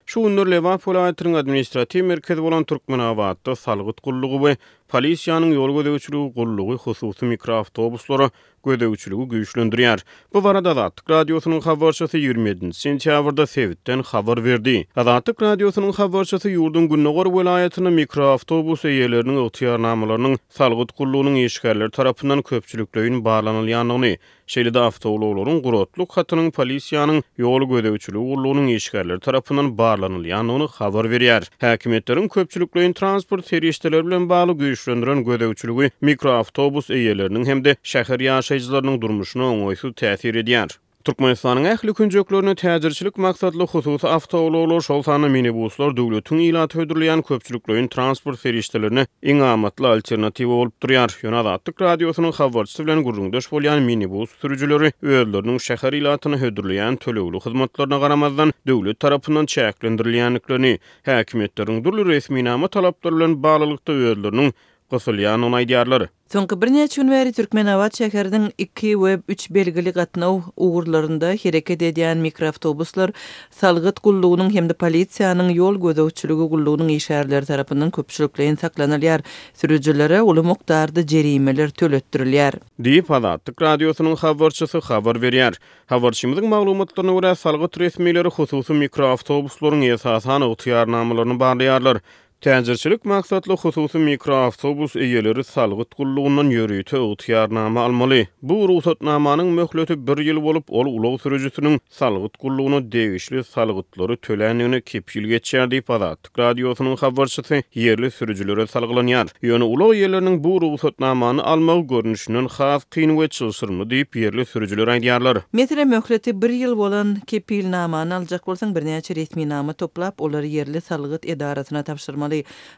Şu günler Lebap welaýatynyň administratiw merkezi bolan Türkmenabatda salgyt gullugy we polisiýanyň ýol gözegçiligi gullugy hususy mikroawtobuslara gözegçiligi güýçlendirýär. Bu barada Azatlyk Radiosynyň habarçysy 27 sentýabrda sebitden habar berdi. Azatlyk Radiosynyň habarçysy ýurduň gündogar welaýatynda mikroawtobus eýeleriniň ygtyýarnamalarynyň salgyt gullugynyň işgärleri tarapyndan köpçülikleýin barlanylýandygyny, Şeýle-de awtoulaglaryň guratlyk hatynyň polisiýanyň ýol gözegçiligi gullugynyň işgärleri tarapyndan barlanylýandygyny habar berýär. Häkimiýetleriň köpçülikleýin transport serişdeleri bilen bagly güýçlendiren gözegçiligi mikroawtobus eýeleriniň hem-de şäher ýaşaýjylarynyň durmuşyna oňaýsyz täsir edýär. Türkmenistanyň ähli künjeklerinde täjirçilik maksatly hususy awtoulaglar, şol sanda minibuslar döwletiň ilata hödürleýän köpçülikleýin transport serişdelerine iň amatly alternatiwa bolup durýar. Ýöne Azatlyk Radiosynyň habarçysy bilen gürrüňdeş bolýan minibus sürüjileri özleriniň şäher ilatyna hödürleýän tölegli hyzmatlaryna garamazdan, döwlet tarapyndan çäklendirilýändiklerini, häkimiýetleriň dürli resminama talaplary bilen baglylykda özleriniň gysylýandygyny aýdýarlar. Soňky birnäçe gün bäri Türkmenabat şäheriniň iki we üç belgili gatnaw ugurlarynda hereket edýän mikroawtobuslar salgyt gullugynyň hem-de polisiýanyň ýol gözegçiligi gullugynyň işgärleri tarapyndan köpçülikleýin saklanylýar, sürüjilere uly mukdarda jerimeler töletdirilýär. Diýip, Azatlyk Radiosynyň habarçysy habar berýär. Habarçymyzyň maglumatlaryna görä, salgyt resmileri hususy mikroawtobuslaryň esasan ygtyýarnamalaryny barlaýarlar. Täjirçilik maksatly hususy mikroawtobus eýeleri salgyt gullugyndan ýörite ygtyýarnama almaly. Bu rugsatnamanyň möhleti bir ýyl bolup, ol ulag sürüjisiniň salgyt gullugyna degişli salgytlary töländigine kepil geçýär diýip, Azatlyk Radiosynyň habarçysy ýerli sürüjilere salgylanýar. Ýöne ulag eýeleriniň bu rugsatnamany almagy görnüşinden has kyn we çylşyrymly diýip, ýerli sürüjiler aýdýarlar. Meselem, möhleti bir ýyl bolan kepilnamany aljak bolsaň, birnäçe resminama toplap, olary ýerli salgyt edarasyna tabşyrmaly.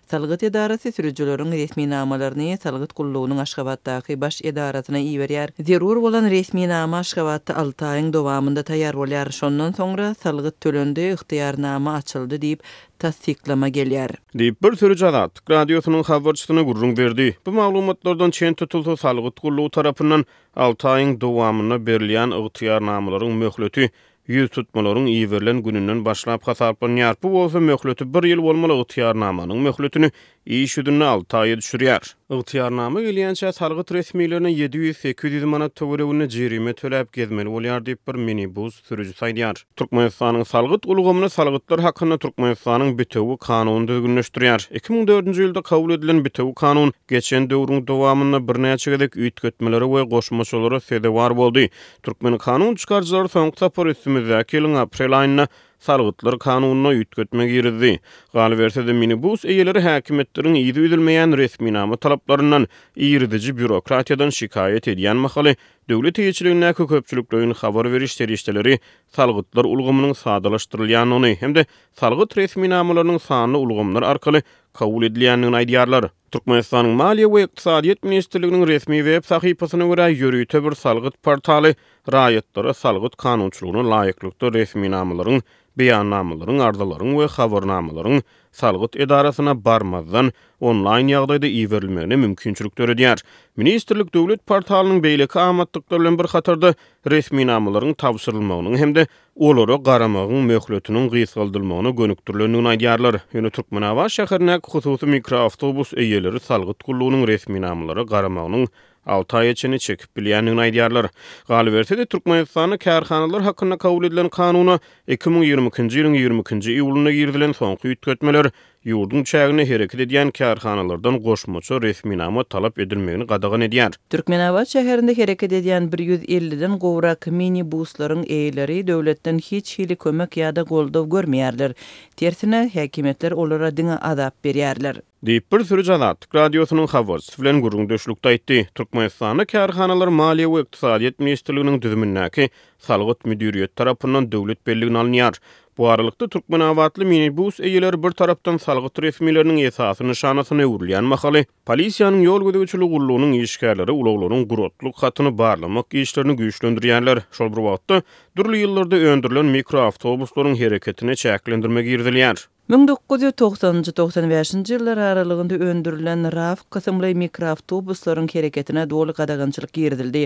Salgyt edarasy sürüjileriň resminamalaryny salgyt gullugynyň Aşgabatdaky baş edarasyna iberýär. Zerur bolan resminama Aşgabatda alty aýyň dowamynda taýýar bolýar. Şondan soňra salgyt tölendi, ygtyýarnama açyldy diýip, tassyklama gelýär. Diýip, bir sürüji Azatlyk Radiosynyň habarçysyna gürrüň berdi. Bu maglumatlardan çen tutulsa, salgyt gullugy tarapyndan alty aýyň dowamynda berilýän ygtyýarnamalaryň möhleti ýüztutmalaryň iberilen gününden başlap hasaplanýar. Bu bolsa möhleti bir ýyl bolmaly ygtyýarnamanyň möhletini iş ýüzünde alty aýa düşürýär. Ygtyýarnama gelýänçä salgyt resmilerine 700-800 manat töwereginde jerime töläp gezmeli bolýar diýip, bir minibus sürüjisi aýdýar. Türkmenistanyň salgyt ulgamyny Salgytlar hakynda Türkmenistanyň Bitewi kanuny düzgünleşdirýär. 2004-nji ýylda kabul edilen Bitewi kanun geçen döwrüň dowamynda birnäçe gezek üýtgetmelere we goşmaçalara sezewar boldy. Türkmen kanun çykaryjylary soňky sapar üstümizdäki ýylyň aprel aýynda Salgytlar kanunyna üýtgetme girizdi. Galyberse-de, minibus eýeleri häkimiýetleriň yzy üzülmeýän resminama talaplaryndan, iriziji býurokratiýadan şikaýat edýän mahaly, Döwlet eýeçiligindäki köpçülikleýin habar beriş serişdeleri salgytlar ulgamynyň sadalaşdyrylýandygyny hem-de salgyt resminamalarynyň sanly ulgamlar arkaly kabul edilýändigini aýdýarlar. Türkmenistanyň Maliýe we ykdysadyýet ministrliginiň resmi web sahypasyna görä, ýörite bir salgyt portaly raýatlara salgyt kanunçylygyna laýyklykda resminamalaryň, beýannamalaryň, arzalaryň we habarnamalaryň salgyt edarasyna barmazdan, onlaýn ýagdaýda iberilmegine mümkinçilik döredýär. Ministrlik döwlet portalynyň beýleki amatlyklary bilen bir hatarda, resminamalaryň tabşyrylmagynyň hem-de olara garamagyň möhletiniň gysgaldylmagyna gönükdirilendigini aýdýarlar. Ýöne Türkmenabat şäherindäki hususy mikroawtobus eýeleri salgyt gullugynyň resminamalara garamagynyň alty aýa çenli çekip bilýändigini aýdýarlar. Galyberse-de, Türkmenistanda kärhanalar hakynda kabul edilen kanuna 2022-nji ýylyň 22-nji iýulynda girizilen soňky üýtgetmeler ýurduň çäginde hereket edýän kärhanalardan goşmaça resminama talap edilmegini gadagan edýär. Türkmenabat şäherinde hereket edýän bir 150-den gowrak mini-buslaryň eýeleri döwletden hiç hili kömek ýa-da goldaw görmeýärler. Tersine, häkimiýetler olara diňe azap berýärler. Diýip, bir sürüji Azatlyk Radiosynyň habarçysy bilen gürrüňdeşlikde aýtdy. Türkmenistanda kärhanalar Maliýe we ykdysadyýet ministrliginiň düzümindäki Salgyt müdiriýeti tarapyndan döwlet belligine alynýar. Bu aralykda, türkmenabatly minibus eýeleri bir tarapdan salgyt resmileriniň esasy nyşanasyna öwrülýän mahaly, polisiýanyň ýol gözegçiligi gullugynyň işgärleri ulaglaryň guratlyk hatyny barlamak işlerini güýçlendirýärler. Şol bir wagtda, dürli ýyllarda öndürilen mikroawtobuslaryň hereketine çäklendirme girizilýär. 1990-njy, 95-nji ýyllar aralygynda öndürilen RAF kysymly mikroawtobuslaryň hereketine doly gadagançylyk girizildi.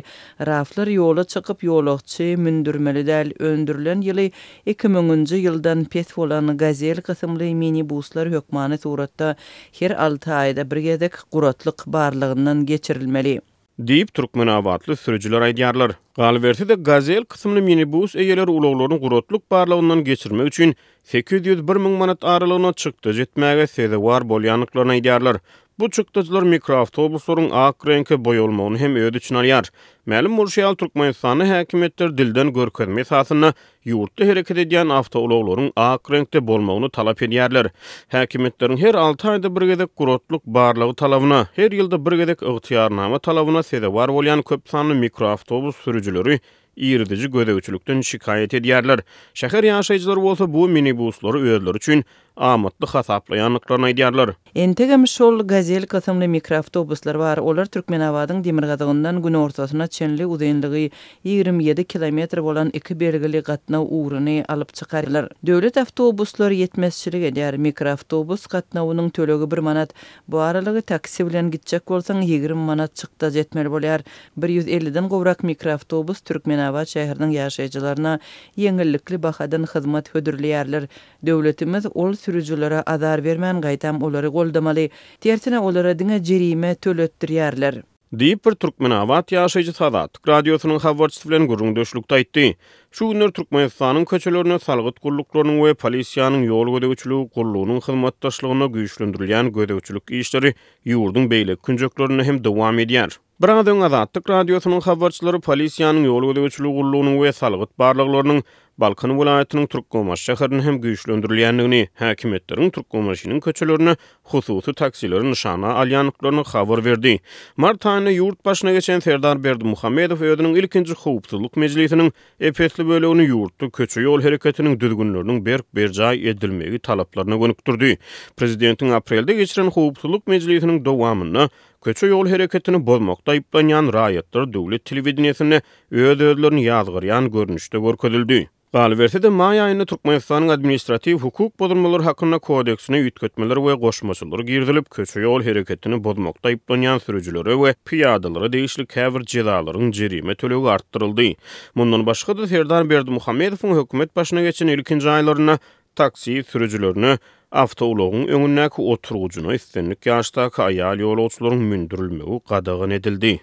RAF-lar ýola çykyp, ýolagçy mündürmeli däl. Öndürilen ýyly iki müňünji ýyldan pes bolan Gazel kysymly minibuslar hökmany suratda her alty aýda bir gezek guratlyk barlagyndan geçirilmeli. Diýip, türkmenabatly sürüjiler aýdýarlar. Galyberse-de, Gazel kysymly minibus eýeleri ulaglaryny guratlyk barlagyndan geçirmek üçin 801 müň manat aralygyna çykdajy etmäge sezewar bolýandyklaryny aýdýarlar. Bu çykdajylar mikroawtobuslaryň ak reňke boýalmagyny hem öz içine alýar. Mälim bolşy ýaly, Türkmenistanda häkimiýetler dilden görkezme esasynda ýurtda hereket edýän awtoulaglaryň ak reňkde bolmagyny talap edýärler. Häkimiýetleriň her alty aýda bir gezek guratlyk barlagy talabyna, her ýylda bir gezek ygtyýarnama talabyna sezewar bolýan köp sanly mikroawtobus sürüjileri iriziji gözegçilikden şikaýat edýärler. Şäher ýaşaýjylary bolsa bu minibuslary özleri üçin amatly hasaplaýandyklaryny aýdýarlar. Entegem şol Gazel kysymly mikroawtobuslar bar. Olar Türkmenabadyň demirgazygyndan günortasyna çenli uzynlygy 27 kilometr bolan iki belgili gatnaw ugruny alyp çykarlar. Döwlet awtobuslary ýetmezçilik edýär. Mikroawtobus gatnawynyň tölegi bir manat. Bu aralygy taksi bilen gitjek bolsaň 20 manat çykdajy etmeli bolýar. Bir ýüz elliden gowrak mikroawtobus Türkmenabat şäheriniň ýaşaýjylaryna ýeňillikli bahadan hyzmat hödürleýärler. Döwletimiz ol sürüjilere azar bermän, gaýtam olary goldamaly. Tersine olara diňe jerime töletdirýärler. Diýip, bir türkmenabat ýaşaýjysy Azatlyk Radiosynyň habarçysy bilen gürrüňdeşlikde aýtdy. Şu günler Türkmenistanyň köçelerinde salgyt gulluklarynyň we polisiýanyň ýol gözegçiligi gullugynyň hyzmatdaşlygynda güýçlendirilýän gözegçilik işleri ýurduň beýleki künjeklerinde hem dowam edýär. Biraz öň Azatlyk Radiosynyň habarçylary polisiýanyň ýol gözegçiligi gullugynyň we salgyt barlaglarynyň Balkan welaýatynyň Türkmenbaşy şäherinde hem güýçlendirilýändigini, häkimiýetleriň Türkmenbaşynyň köçelerinde hususy taksileri nyşana alýandyklaryny habar berdi. Mart aýynda ýurt başyna geçen Serdar Berdimuhamedow özüniň ilkinji howpsuzlyk mejlisiniň ep-esli bölegini ýurtda köçe-ýol hereketiniň düzgünleriniň berk berjaý edilmegi talaplaryna gönükdirdi. Prezidentiň aprelde geçiren howpsuzlyk mejlisiniň dowamynda Köçe-ýol hereketini bozmakda aýyplanýan raýatlar döwlet telewideniýesinde öz-özlerini ýazgarýan görnüşde görkezildi. Galyberse-de, maý aýynda Türkmenistanyň Administratiw hukuk bozulmalary hakynda kodeksine üýtgetmeler we goşmaçalar girizilip, köçe-ýol hereketini bozmakda aýyplanýan sürüjilere we pyýadalara degişli käbir jezalaryň jerime tölegi artdyryldy. Mundan başga-da, Serdar Berdimuhamedowyň hökümet başyna geçen ilkinji aýlarynda Taksi sürüjilerine awtoulagyň öňündäki oturgyjyna islendik ýaşdaky aýal ýolagçylaryň mündürilmegi gadagan edildi.